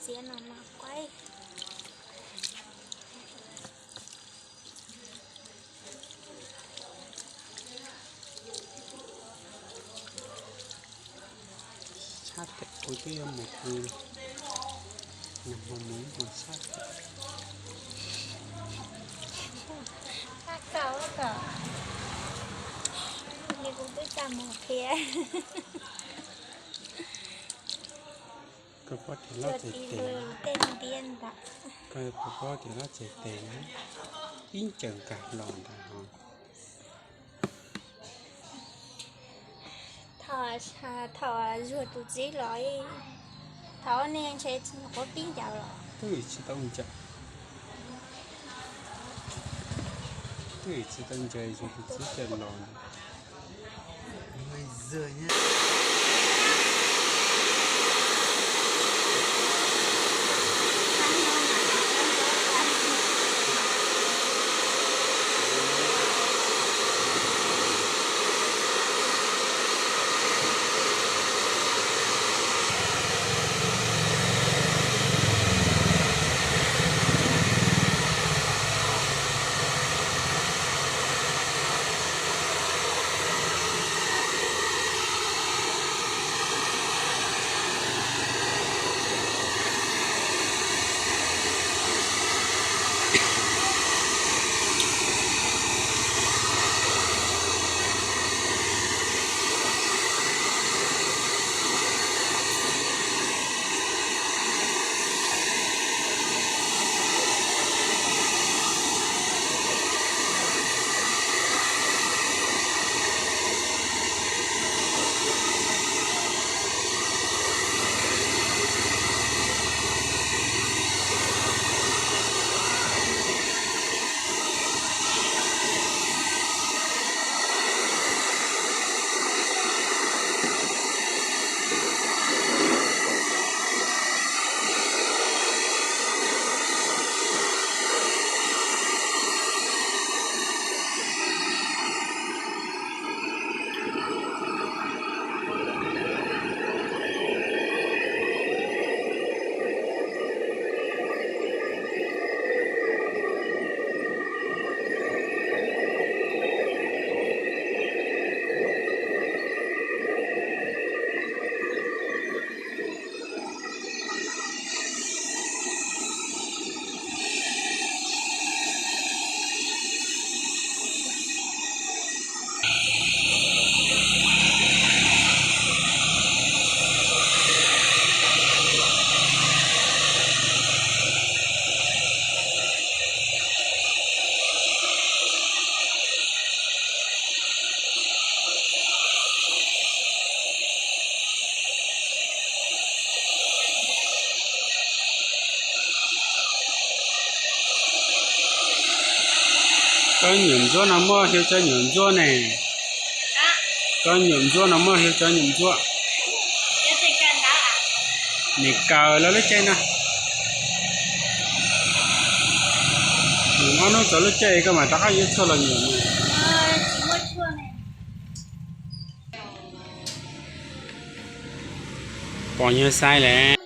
Txiav no mas quaib. Sab tem kuv twb yuav mus pw, nag hmo mus ib hmo sab tem. Sab kawg kom li kuv twb tsis mus thiab. Koj pab tes lab txais tes, koj pab tes lab txais tes na, ib ncaws nkag hlo ntawd ho. Thaum, thaum Zuag tus txiv los, thaum nej ntshe tsis nyuam qhuav pib ncaws los. Twb tsis tau ncaws, twb tsis tau ncaws Zuag tus txiv coj los. Koj nyuam ntsuab no muaj xyov cov nyuam ntsuab ne. Koj nyuam ntsuab no muaj xyov cov nyuam ntsuab. Nim kaws lawv lub caij no. Nim ob hnub txog lub caij koj mam rov qab yuav tshuaj los nyuam. Pom nyuag xais lawm.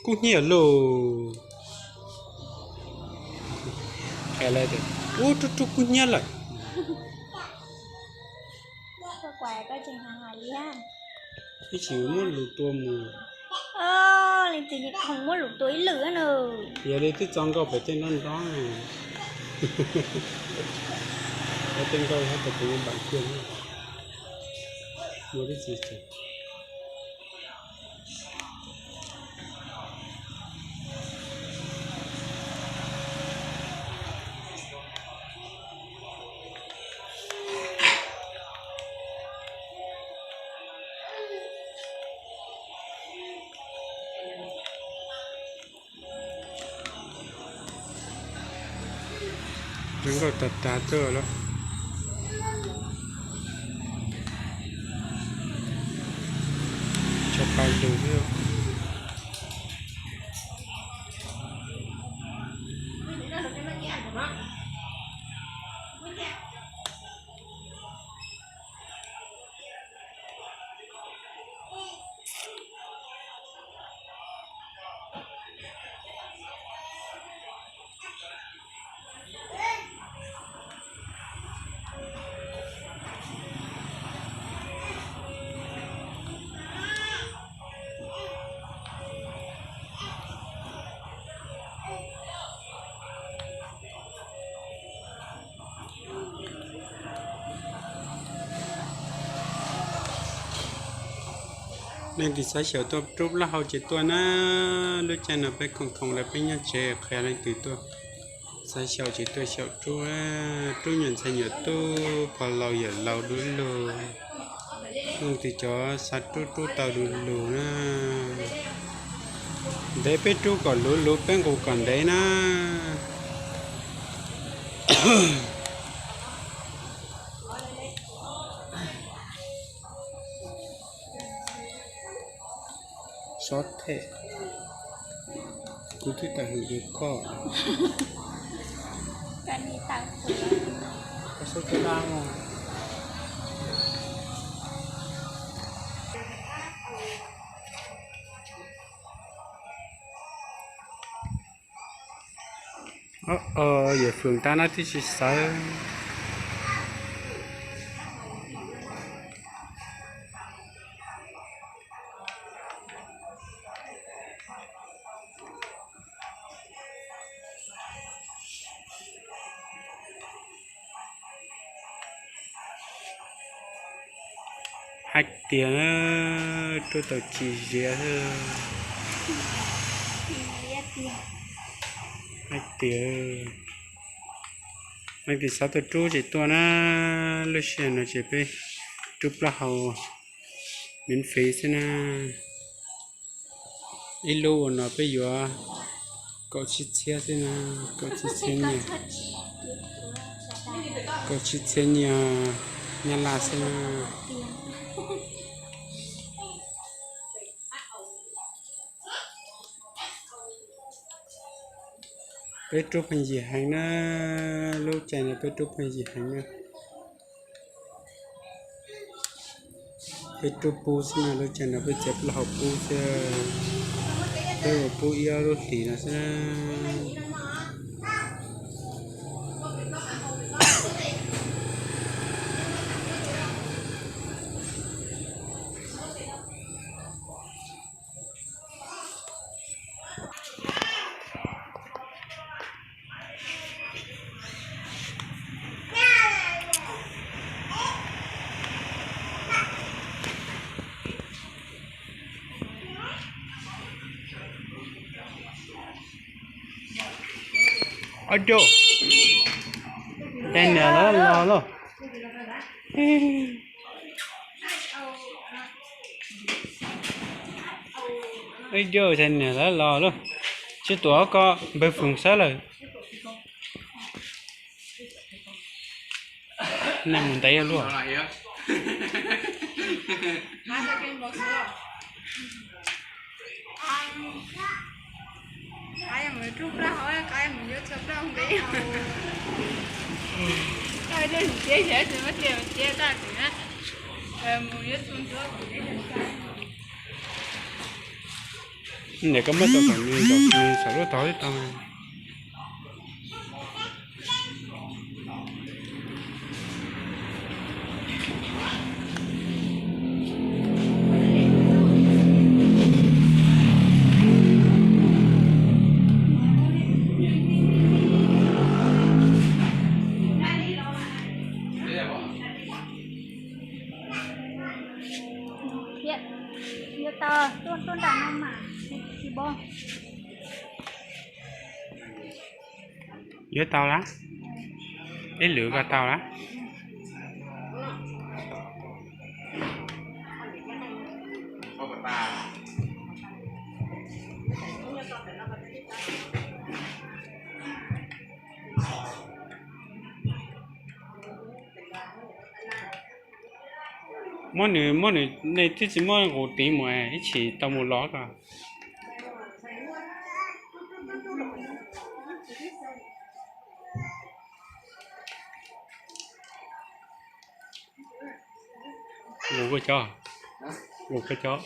Kub hnyiab lauj. Ub, rub rub kub hnyiab lawm. Ib tsis muab lus tua mus. Leej twg khoom muab lus tua ib lwm na. Yog li twb txo nkauj pem tej nrob nrob. Tej nkauj hab pem tus npam kiag. Muaj tib txi. Zoo nkauj tag tag tuaj lawm. Tso pa lug thiab. Leej twg xav xyaum tuaj rub plaub hau ces tuaj na. Lub caij no peb khoom khoom lawm peb nyob tsev, qhia leej twg tuaj xav xyaum ces tuaj xyaum rub. Rub nyuam ntxhais nyuam tub, pog laus yawm laus du lug. Leej twg cov xav rub rub tau du lug na. Ntev peb rub kom luv luv peb nqus kom ntev na. Xob them, kuv twb tawm hwm rau koj. Koj xob tsis dab mog. Yawm Fwm tab nab twb tsis xawv. Hais tias rub tau tsis ziab. Hais tias leej twg xav tuaj rub ces tuaj na, lub sij hawm no ces peb rub plaub hau miễn phí xwb na. Ib lub ua no peb yuav kaum tsib txhiab xwb na, kaum tsib txhiab nyiaj, kaum tsib txhiab nyiaj Nyab Laj xwb na. Peb rub pheej yig heev na, lub caij no peb rub pheej yig heev na. Peb rub pub xwb na, lub caij no peb txiav plaub hau pub xwb, peb ua pub ib ob lub hlis no xwb na. Ob rau, cov niam lawv los lauj. Ib rau, cov niam lawv los lauj. Tsis tuav koj npawg Fwm xwb lawm. Nej mus ntev luaj. Niam koj muab tau kom nws zaum nws saum lub tog twb tau. Yuav tau tuaj nram no mas tsis npo. Yuav tau lawm, ib lwm koj tau lawm. Muab nws, muab nws, nej twb tsis muab nqus tid mus ib chim tau mus los ko. Nqus koj cov, nqus koj cov.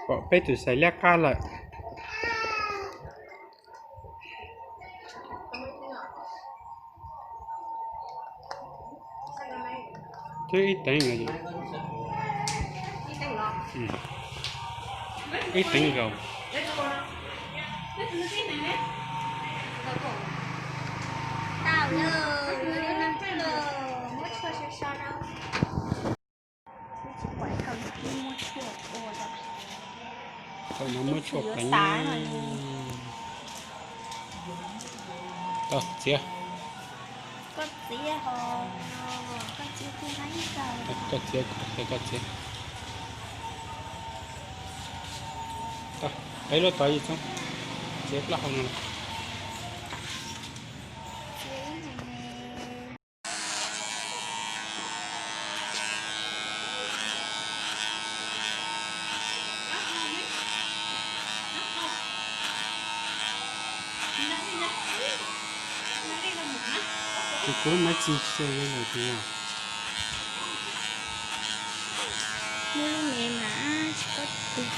Pom peb tus xaiv liab qab lawm. Twb ib teev, ib teev nkaus. Thaum no muab tshuaj pleev. Tau txiav. Koj txiav, koj txiav, koj txiav. Tau, peb lub tod Yis Txhooj, txiav plaub hau no. Ces kuv lub maiv txi tsis zoo li lawm tiag. Muaj lub me mas tsis paub tiag.